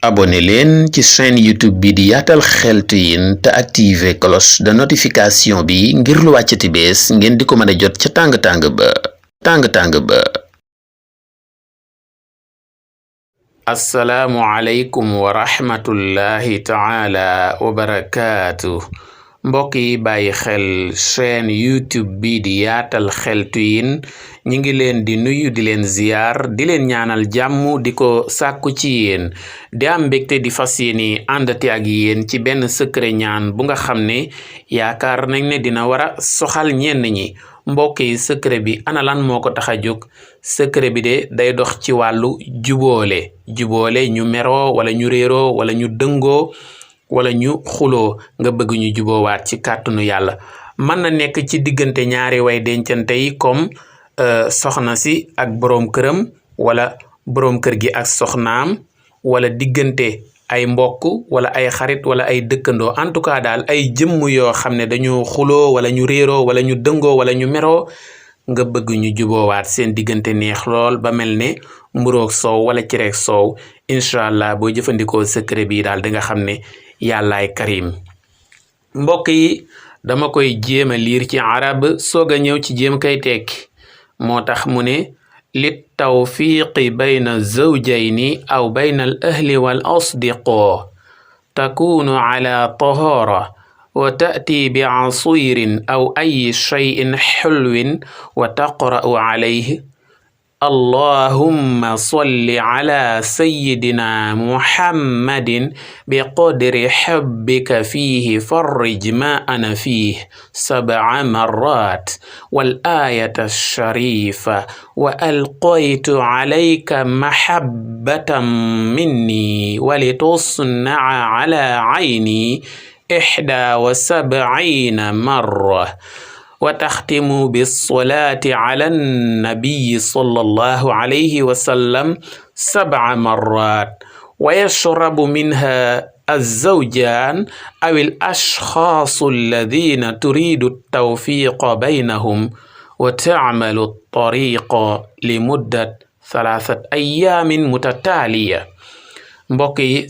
abonné leen ci chaîne YouTube bi di yaatal xeltu yin te activer cloche de notification bi ngir lu wàccati bees ngeen di ko mën a jot ca tàng-tàng ba. assalaamu aleykum wa rahmatullahi taala wa barakaatu. mbokk yi bàyyi xel chaîne YouTube bi di yaatal xeltu yin ñi ngi leen di nuyu di leen ziyaar di leen ñaanal jàmm di ko sàkku ci yéen di am mbégte di fas yéene àndati ak yéen ci benn secret ñaan bu nga xam ne yaakaar nañ ne dina war a soxal ñenn ñi. mbokk yi secret bi ana lan moo ko tax a jóg secret bi de day dox ci wàllu juboole ñu meroo wala ñu réeroo wala ñu dëngoo wala ñu xuloo nga bëgg ñu juboowaat ci kàttanu yàlla. mën na nekk ci diggante ñaari way dencante yi comme soxna si ak boroom këram wala boroom kër gi ak soxnaam wala diggante ay mbokk wala ay xarit wala ay dëkkandoo en tout cas daal ay jëmm yoo xam ne dañu xuloo wala ñu réeroo wala ñu dëngoo wala ñu meroo nga bëgg ñu juboowaat seen diggante neex lool ba mel ne mburoog soow wala cireeg soow incha allah boo jëfandikoo secret bi daal di nga xam ne yàllaay karim. mbokk yi dama koy jéem a liir ci arab soog a ñëw ci jéem kay tekki moo tax mu ne li tawfiqi bayna zawjayni aw bayna al ahli wal asdiqaa takunu ala tahara wa ta'ti bi asirin aw ayi shay'in xulwin wa taqra'u alayhi allahumma salli ala sayyidina muhammadin bi qadri hubbika fihi farrij ma ana fihi 7 marrat wal ayata sharifa wa alqaytu alayka mahabbatan minni wa litusna'a ala ayni 71 marra wa taxtimu bisolaati ala nabiyi sallallahu alayhi wa sallam 7 marrat wa yashrabu minha alzawjaan aw al ashxaasu alladina turidu tawfiqa baynahum wa tacmalu tariqa li muddat 3 ayaamin mutataaliya. mbokk yi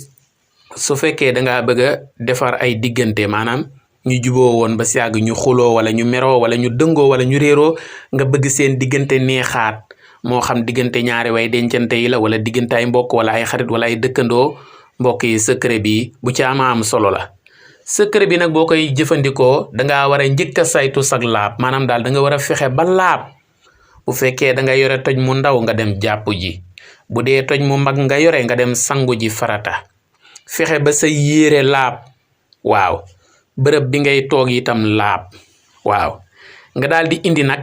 su fekkee dangaa bëgg a defar ay diggante maanaam ñu juboo woon ba si yàgg ñu xuloo wala ñu meroo wala ñu dëngoo wala ñu réeroo nga bëgg seen diggante neexaat moo xam diggante ñaari way dencante yi la wala diggante ay mbokk wala ay xarit wala ay dëkkandoo. mbokk yi secret bi bu ci am solo la. secret bi nag boo koy jëfandikoo dangaa war a njëkk a saytu sag laab maanaam daal da nga war a fexe ba laab. bu fekkee da nga yore toj mu ndaw nga dem jàpp ji bu dee toj mu mag nga yore nga dem sangu ji farata. fexe ba sa yére laab waaw bërëb bi ngay toog itam laab waaw nga daal di indi nag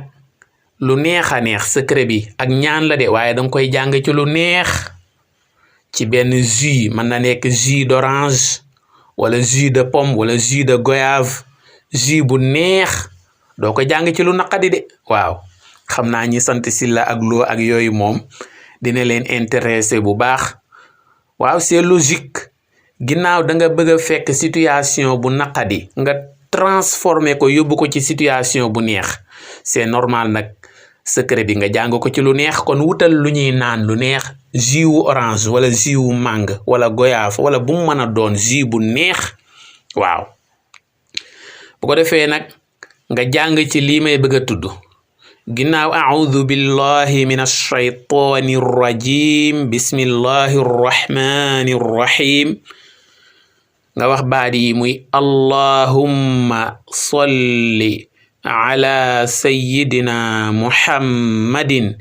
lu neex a neex secret bi ak ñaan la de waaye danga koy jàng ci lu neex ci benn jus mën na nekk jus d'orange wala jus de pomme wala jus de goyave jus bu neex doo ko jàng ci lu naqadi de waaw xam naa ñi sant Silla ak Lo ak yooyu moom dina leen intéressé bu baax. waaw c'est logique ginnaaw da nga bëgg a fekk situation bu naqadi nga transformer ko yóbbu ko ci situation bu neex c'est normal nag secret bi nga jàng ko ci lu neex. kon wutal lu ñuy naan lu neex jus wu orange wala jus wu mangue wala goyave wala bu mu mën a doon jus bu neex waaw. bu ko defee nag nga jàng ci lii may bëgg a tudd ginnaaw a'udhu billahi minash shaytanir rajim bismillahir rahmanir rahim nga wax baat yi muy allahumma salli ala sayyidina muhammadin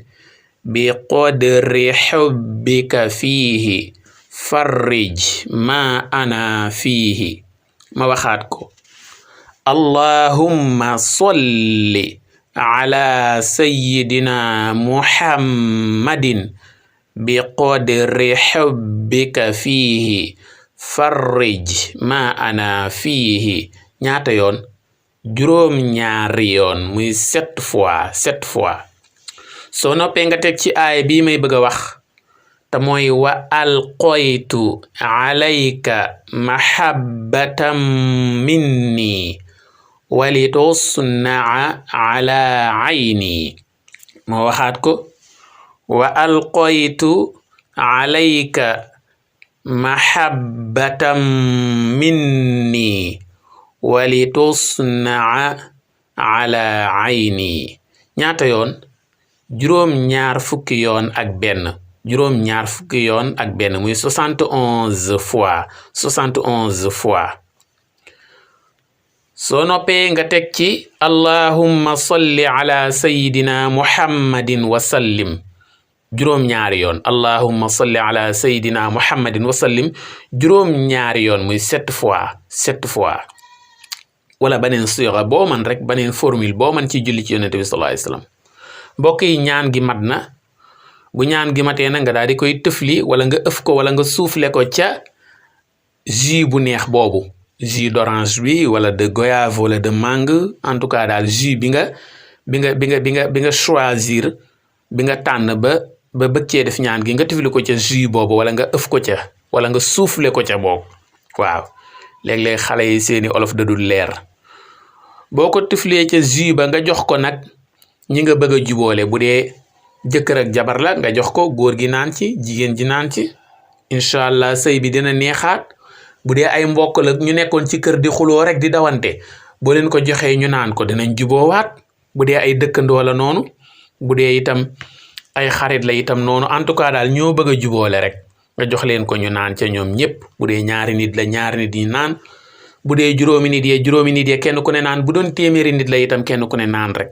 bi qadri hubbika fihi farrij ma ana fihi. ma waxaat ko allahumma salli ala sayyidina muhammadin bi qadri hubbika fihi farrij ma ana fihi. ñaata yoon? 7 yoon muy 7 fois. soo noppee nga teg ci aaya bii may bëgg a wax te mooy wa alqaytu alayka mahabbatan minni walitusnaa ala ayni. ma waxaat ko wa alqaytu alayka mahabbatan minni wali tusnaa ala ayni. ñaata yoon? juróom-ñaar fukki yoon ak benn. juróom-ñaar fukki yoon ak benn muy 71 fois. 71 fois. soo noppee nga teg ci allahumma salli ala sayidina muhammadin wa sallim juróom-ñaari yoon. allahumma salli ala sayidina muhammadin wa sallim juróom-ñaari yoon muy 7 fois. 7 fois. wala baneen siira boo man rek, baneen formule boo man ci julli ci yonente bi sallallahu alayhi wasallam. mbokk yi ñaan gi mat na. bu ñaan gi matee na nga daal di koy tëfli wala nga ëf ko wala nga suufle ko ca jus bu neex boobu, jus d'orange bi wala de goyave wala de mangue, en tout cas daal jus bi nga choisir, bi nga tànn ba bëgg cee def ñaan gi, nga tëfli ko ca jus boobu wala nga ëf ko ca wala nga suufle ko ca boobu. waaw léeg-léeg xale yi seeni olof da dul leer. boo ko tëflee ca jus ba nga jox ko nag ñi nga bëgg a juboole, bu dee jëkkër ak jabar la nga jox ko, góor gi naan ci, jigéen ji naan ci, incha allah sëy bi dina neexaat. bu dee ay mbokk la ñu nekkoon ci kër di xuloo rek di dawante, boo leen ko joxee ñu naan ko dinañ juboowaat. bu dee ay dëkkandoo la noonu, bu dee itam ay xarit la itam noonu. en tout cas daal ñoo bëgg a juboole rek nga jox leen ko ñu naan ca ñoom ñëpp. bu dee ñaari nit la ñaari nit yi naan, bu dee juróomi nit yee kenn ku ne naan, bu doon téeméeri nit la itam kenn ku ne naan rek.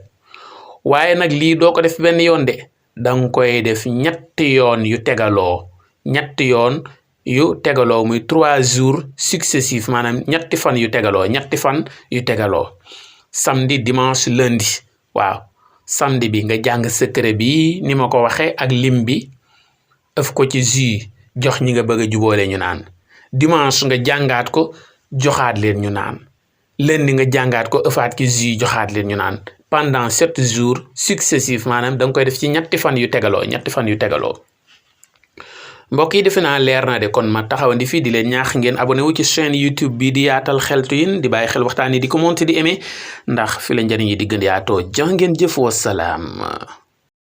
waaye nag lii doo ko def benn yoon de, danga koy def ñetti yoon yu tegaloo. ñetti yoon yu tegaloo muy 3 jours successifs, maanaam ñetti fan yu tegaloo. ñetti fan yu tegaloo, samedi dimanche lundi. waaw samedi bi nga jàng secret bi ni ma ko waxee ak lim bi, ëf ko ci jus jox ñi nga bëgg a juboole ñu naan. dimanche nga jàngaat ko joxaat leen ñu naan. lundi nga jàngaat ko ëfaat ki jus joxaat leen ñu naan. pendant 7 jours successifs, maanaam da nga koy def ci ñetti fan yu tegaloo. ñetti fan yu tegaloo. mbokk yi defe naa leer na de, kon ma taxawandi fii di leen ñaax ngeen abonné wu ci chaîne YouTube bi di Yaatal Xeltu Yin, di bàyyi xel waxtaan yi, di commenter, di aimer, ndax fi la njëriñ yi di gën yaatoo. jaa ngeen jëf, wa salaam.